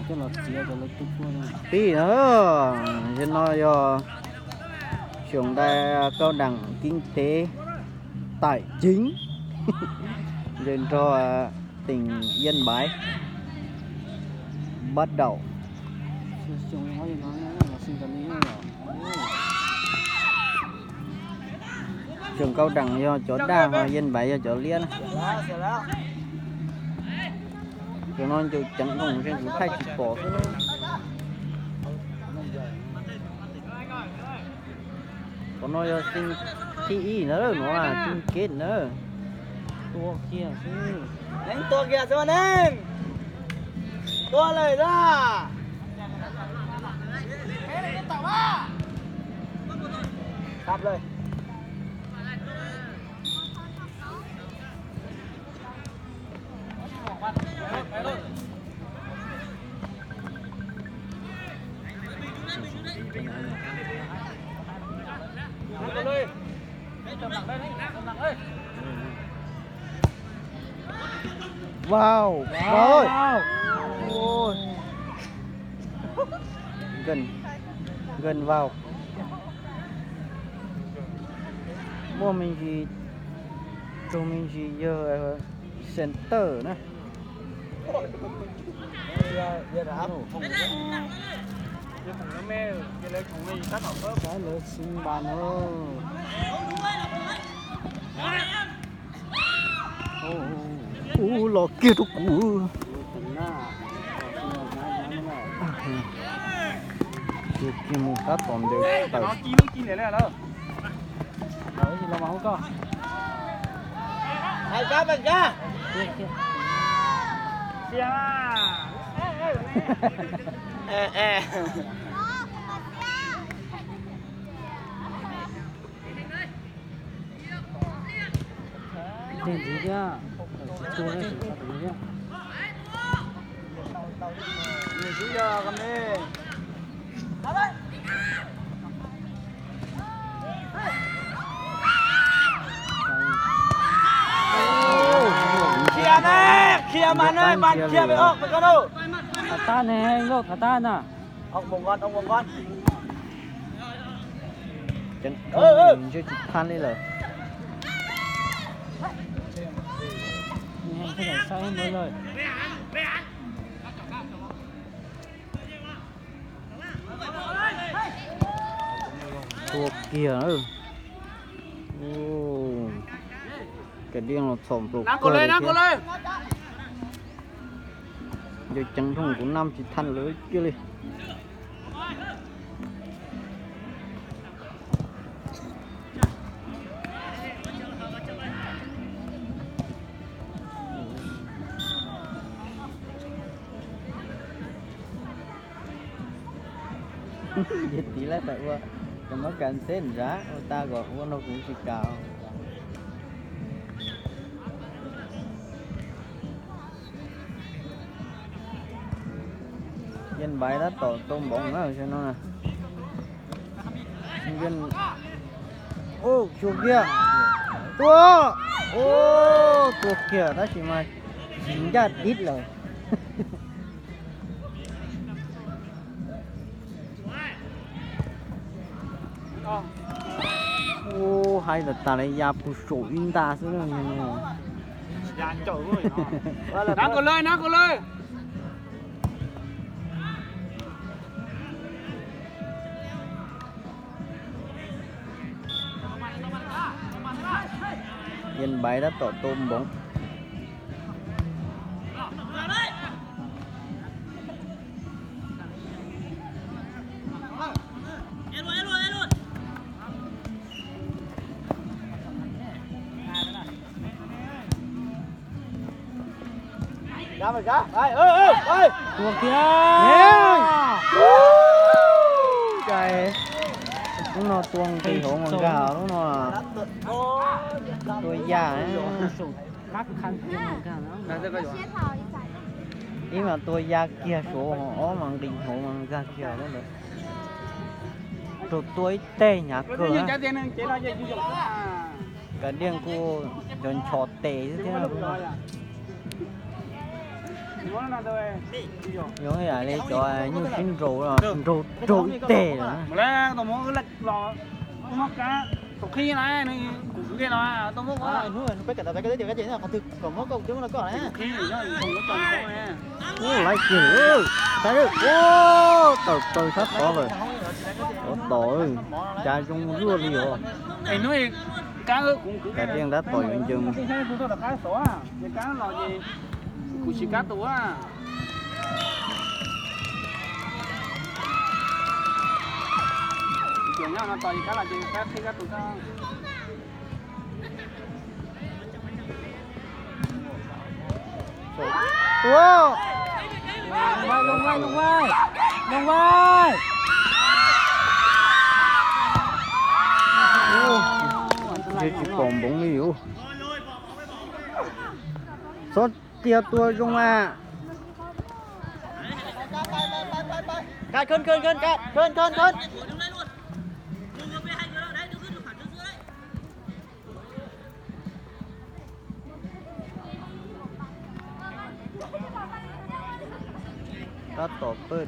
Pib na, zaum no yog trường đại học cao đẳng kinh tế tài chính nrog tỉnh Yên Bái bắt đầu. Trường cao đẳng yog cov daj, ho Yên Bái yog cov liab na. Cov no ncaws ceev loo, kuv thaij tsis pom xwb. Cov no yog sinh thi ib na, no là chung kết na. Tua kiag xwb. Neeg tua kiag xwb neeg. Tua lawm a. Tap lawm. Wow, wow. Ôi. Gần, gần vào. Muaj me ntsis, tug me ntsis yog center na. Lawv xi npas no. Ub, los kiag rau kuv. Kiag mus tab tom ntev tawm. Tej ntxiv thiab, tsis tua thiab. Khiav ne, khiav mas ne, mas khiav pem os pem koj lauj. Tham tab ne, nkauj tham tab na. Ceev, ntsej tsis thab li lawm. Tua kiag. Kav diaj los txhom nplaum kawg li thiab. Yog ceev dhau kuv naj tsis thab lawv kiag li. Yog tiv lab tawm ua, cov mab kas xeb nrad ua tag kom ua no kuv tsis kam. Yeej Npaiv tab tom tau npoov na no. Ua kiag, tua, tua kiag tab sis mas tsis ncaj dib lawm. Ua hais tas tas li ya pus saum ib nta xwb. Yeej Npaiv tab tom tau npoov. Tua kiag. Lub no tua nqis hauv mas nkag lub no. Tua yaj. Ib mas tua ya kiag saud, ob mas nqis hauv mas nkag kiag lub ntawd. Raug tua ib teg hnyav kawg. Kav diaj kuj nchos nchos tes xwb thiab. Zoo yam li cov nyuj sib nraus, nraus raug ib teg lawm. Ub, laiv kiag, tawm plaws sab tod lawm. Ua tom, cas zoo luaj li os. Kav tiaj ntab tom yuav ncees. Tsis pom npoov li os. Txhob cia tua zoo mas. Tab tom pawj.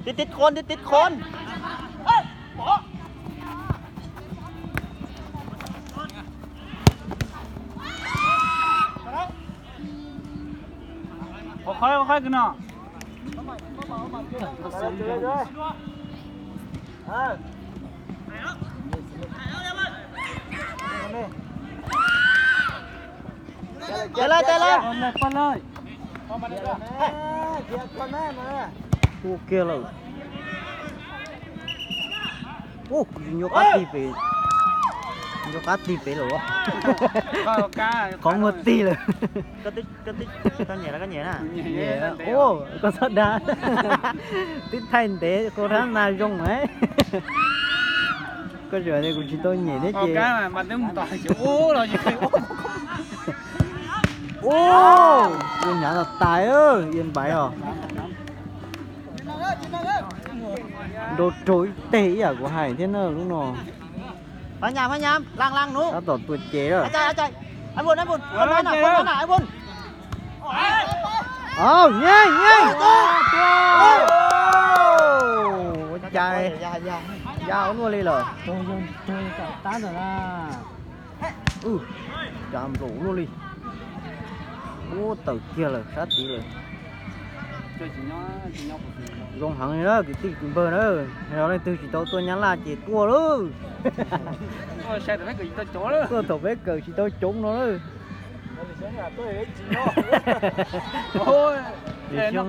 Tib tib khon, tib tib khon. Qhov qhov qhov no. Tes lawm, tes lawm. Ua kiag lawm. Ub, nco qab tig pem, nco qab tig pem lawm. Qhov muag tig lawm. Koj txhob dag, twb thaij ntev qhov rab na zoo mas. Koj tseem tias kuv tsis tau nyem thiab ces. Ub, ua hnyav tas tas, Iab Npaiv os. Nrau raug ib teg ib yam kuv hais thiab na lub no. Tab tom tua cev lawm. Nyeej, nyeej. Ua cas ya ua luaj li lawm. Cas nplaum luaj li. Ub, tawm kiag lawm sab tid lawm. Zoo heev li na kwv tij kwv npawg na. Yog leej twg tsis tau tuaj Nyab Laj ces tuaj lauj. Tuaj thaum peb kawm tsis tau coob no lawm. Lwm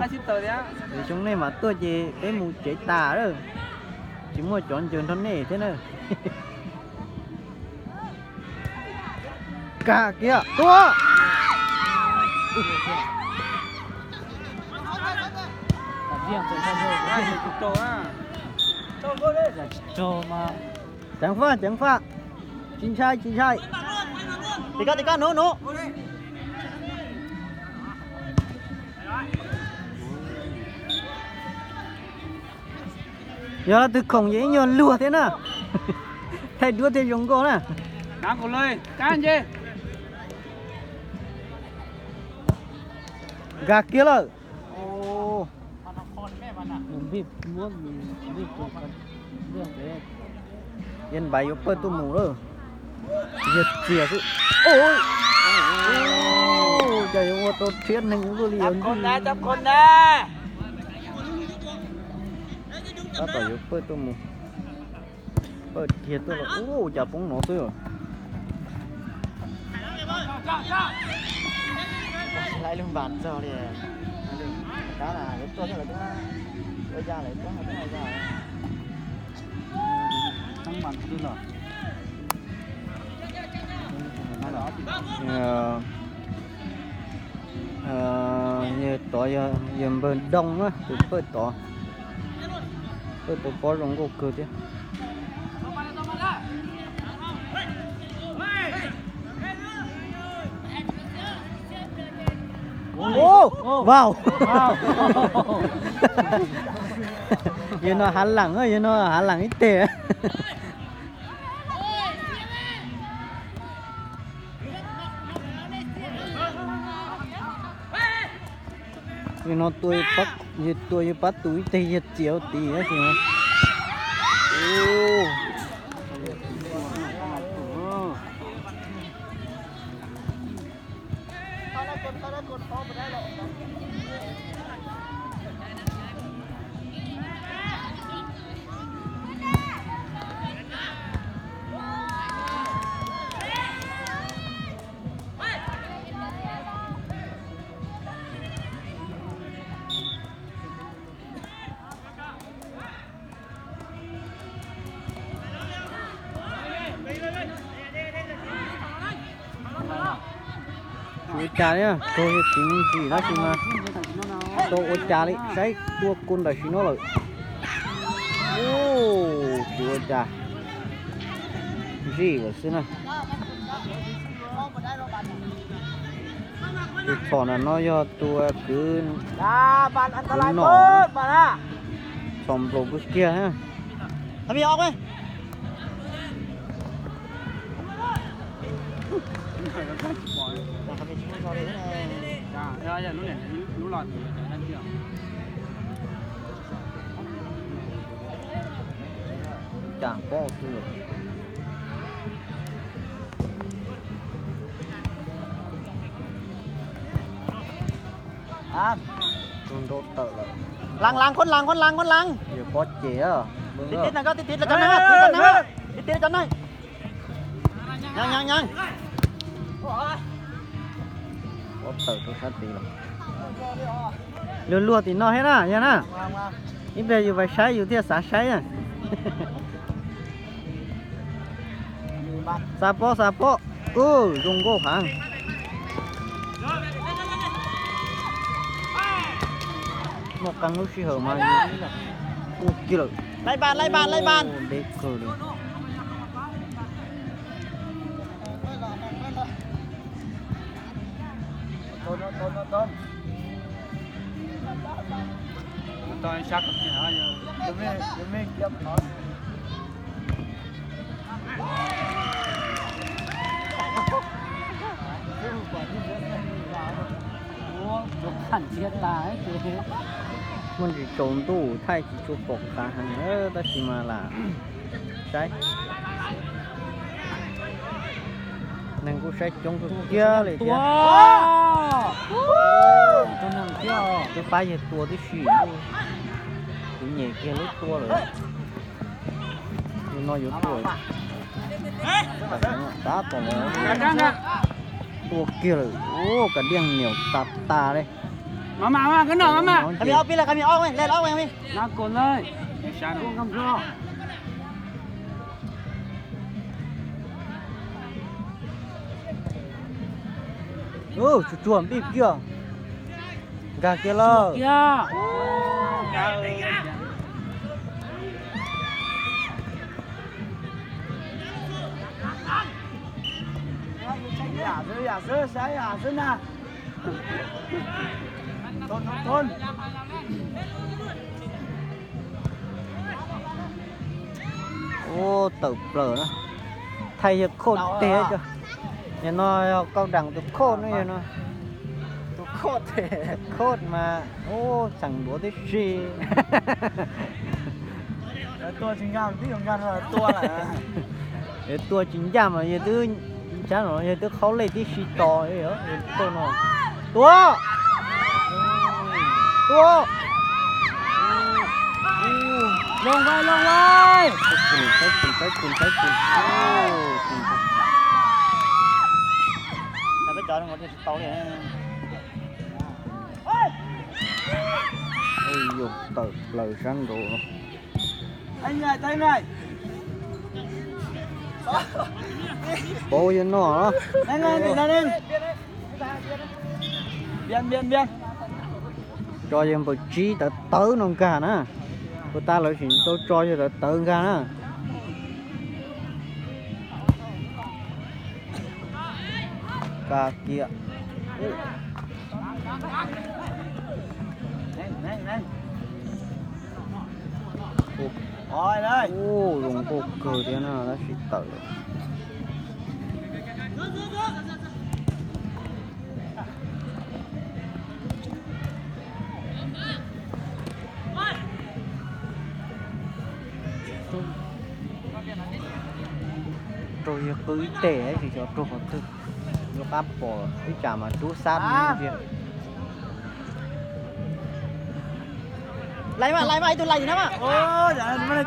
xyoo nej mam tuaj ces peb mus tsev tas lawm. Tsis muaj cov ncaws nrog nej thiab na. Kag kiag tua. Ceev faj, ceev faj. Tsis ntshai, tsis ntshai. Tim koj, tim koj, hnub, hnub. Yog leej twg khoom ces ib nyuag luag thiab na. Thaij duab thiaj zoo nkauj na. Nkag kiag lawm. Iab Npaiv yuav pawj tuaj mus lawm. Yog txias xwb. Cas yuav ua tau rhiab neeg luaj li os. Tab tom yuav pawj tuaj mus. Pawj kiag tuaj los ub, cas poob no xwb. Lawv lub npas txog li. Tab lawv tuaj, ua ya lawv tuaj, tuaj ya. Tod yog npawg Doo na, tus pawj tod. Pawj tau pob zoo nkauj kawg thiab. Wow. Yog no hav lam, yog no hav lam ib teg. Yog no tua, yog tua yog pab tus ib teg yog txiav ua tim tab sis no. Tsis ua cas li, raug yog txiv me ntsis tab sis mas tau ua cas li, saib tua kuv tam sim no lawm. Tsis ua cas, zij lawm xwb na. Tus txhom ntawm no yog tus kwv, kwv nom, txhom nplaum kawg kiag. Cas pob twg lawm. Tus nrau tawm lawm. Lees, lees, khuab lees, khuab lees, khuab lees. Yog pob ces. Tib tib, tib tib, tib tib, tib tib. Nyeem, nyeem, nyeem. Pob tawm rau sab tid lawm. Luag luag tim no thiab na, yog na. Ib pliag yus pais saib yus thiaj xav saib na. Xa pob, xa pob. Ub, zoo nkauj heev. Muaj qee lub sij hawm mas yus ua kiag lawm. Ntev kawg li. Muaj ntsis tsaus ntuj thaij tsis tshua pom qab heev, tab sis mas lam saib. Neeg kuj saib coob kawg kiag li thiab. Twb pab yawg tua tib si, kuv nyem kiag lub tua lawm. Li no yuav tua, tab tom tua kiag lawm. Ua, kav liaj niam tas tas li. Tsuag tsuag npij kiag. Nkag kiag lawm. Ub, tawm plaws na. Thaij yawg khoj teg, yog no yog kaus dam tus khoj ne, yog no. Khoj mas, ub, txheem duav tib si. Yawg tua tsis ncaj mas yawg twb, yawg twb qhaub lej tib si tos, yawg tuaj no. Tua! Tua! Looj vai, looj vai! Yog tawm plaws sab nraud. Paub yawg no. Tso yawg npawg tsib tawv tawv no nkag na. Puas tas lawv tseem tau tso yawg tawv tawv nkag na. Ka kiag. Ua zoo nkauj kawg thiab na, tab sis tawm lawm. Raug yawg qw ib teg tab sis xyov raug qhov twg, yuav qab pom ib tsam mas rub xab ntsia. Lais mas, lais mas, ib tug lais tim na mas.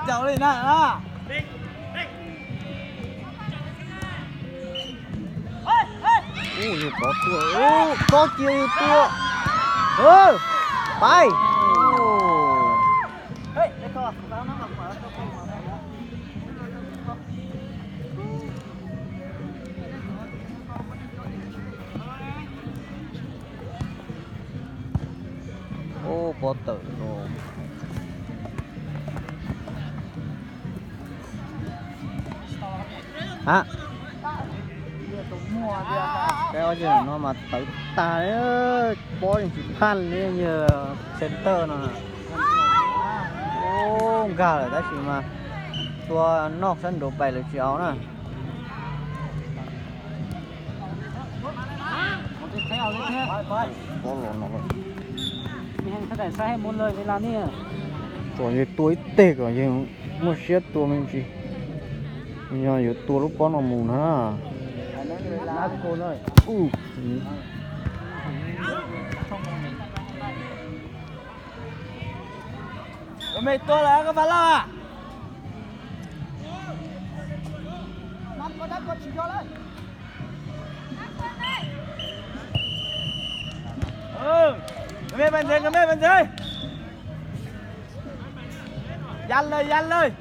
Caum li na. Ub, yawg pov tuaj, ub, pov cia yawg tuaj. Pais. Ub, pov tawm los. Ha, peb ob yawg no mas tawv tag, pob yeej tsis phaj li yawg center no. Ub, nkag lawm tab sis mas tua noj sab nraud pais lawv tsis au na. Pob los no lawm. Tsuas yawg tua ib teg kom yawg muaj siab tua me ntsis. Yog yuav tua lub pob no mus na. Yaj lawm, yaj lawm.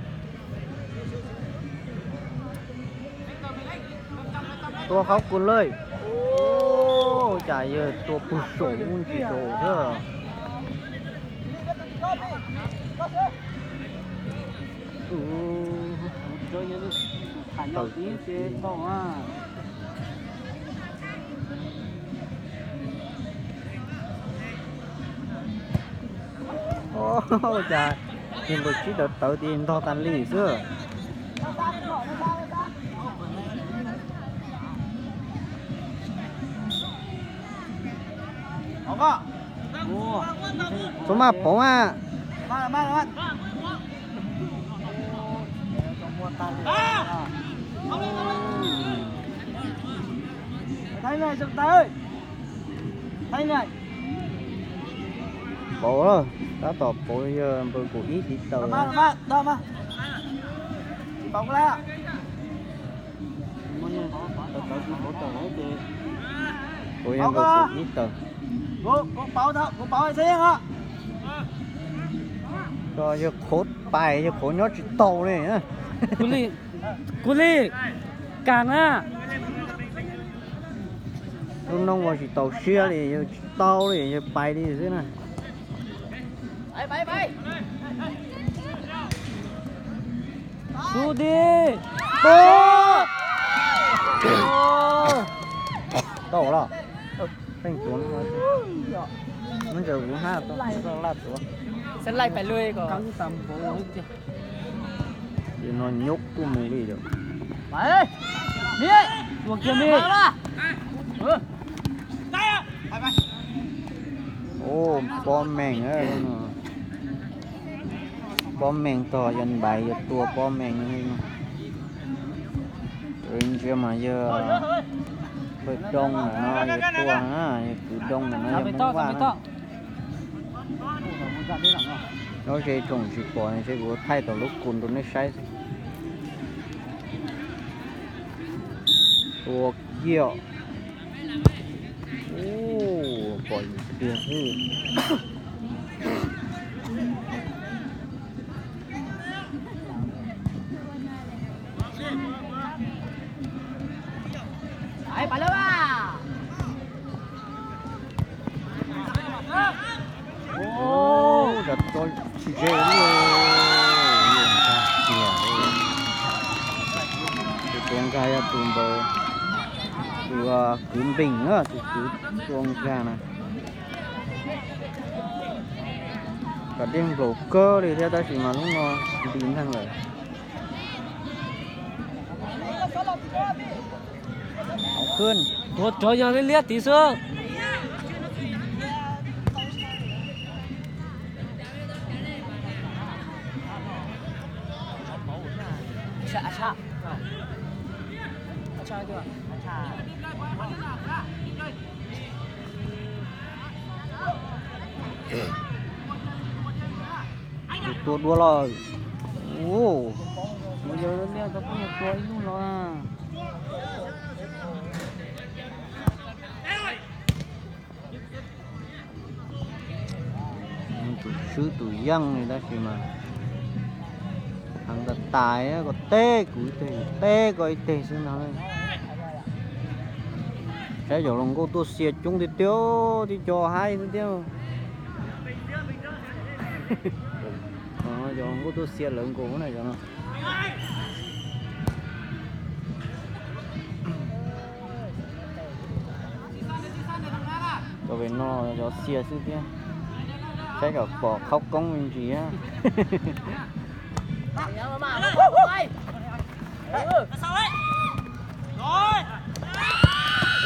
Tua qhov kus lawm. Ua cas yawg tua pug saum ub ntsis saum xwb. Ua cas yawg npawg tsib tawv tawv ti ntog tas li xwb. Txhob maj pauv mas. Pauv, tab tom pauv yawg npawg kaum ib tiv taws. Pauv yawg npawg kaum ib taws. Yog yawg qhuav pais, yawg qhuav nyob tsis tau li. Kuv li, kuv li, kam na. Lub noob ua tsis tau siab li, yawg tsis tau li, yawg pais li xwb na. Sub di. Tau los. Pheej tuav no. Muab ntsaws kuv hab tau laj tuav. Xab laij pais luaj ko. Ces no nyuj tuaj mus li yom. Ua kiag li. Ua pob mees, pob mees tog yog npais yog tua pob mees li no. Ntsia mas yog pawg doo ntawm no yog tua na, yog kwv doo ntawm no yog Hmoob Vaj na. Lub ze tsoom tsis pom ces kuv thaij tom lub kus rau nej saib xwb. Tua kiag. Pom tiag xwb. Ua, tsis ze li. Tus tuav nkag yog tus npawg, tus kwv npees na, tus kwv tuav nkag na. Kom dej nplaum kawg li thiab tab sis mas lub no nti neeg lawm. Tuav rawv yog liab liab tid xwb. Tua dua los. Ua, mus yog liaj tau poj niam tua ib lub los. Tus swb tus yeej li tab sis mas heev tas tas, koj teb kuv ib teg, kuv teb koj ib teg xwb no. Saib cov hluas nkauj tuaj xia coob tiag tiag, tib co haib xwb thiab. Cov hluas nkauj tuaj xia lawv nkaus na cov no. Cov pem no cov xia xwb thiab, saib kom pom qhaub koob me ntsis.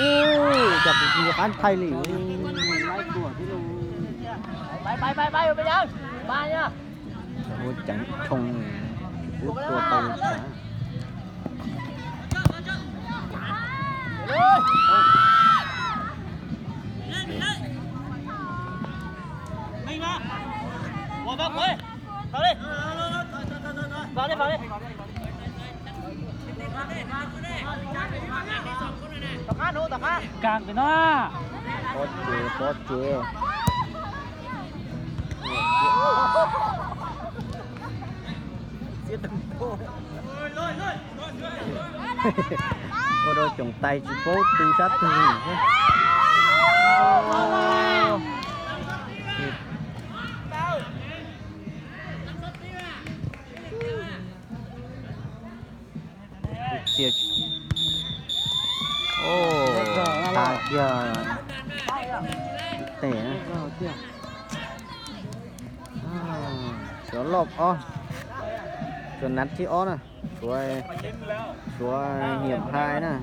Ua cas kuv tsis nco qab thaij li. Ua ceev thoo, tsis pub tua tau li cas. Kam pem no. Pob tsuas, pob tsuas. Ua rau coom tais tsis paub tw sab twg li thiab. Txias, o, tag kiag tes na. Suav loj ob, suav nab thib ob na, suav, suav hiam hais na.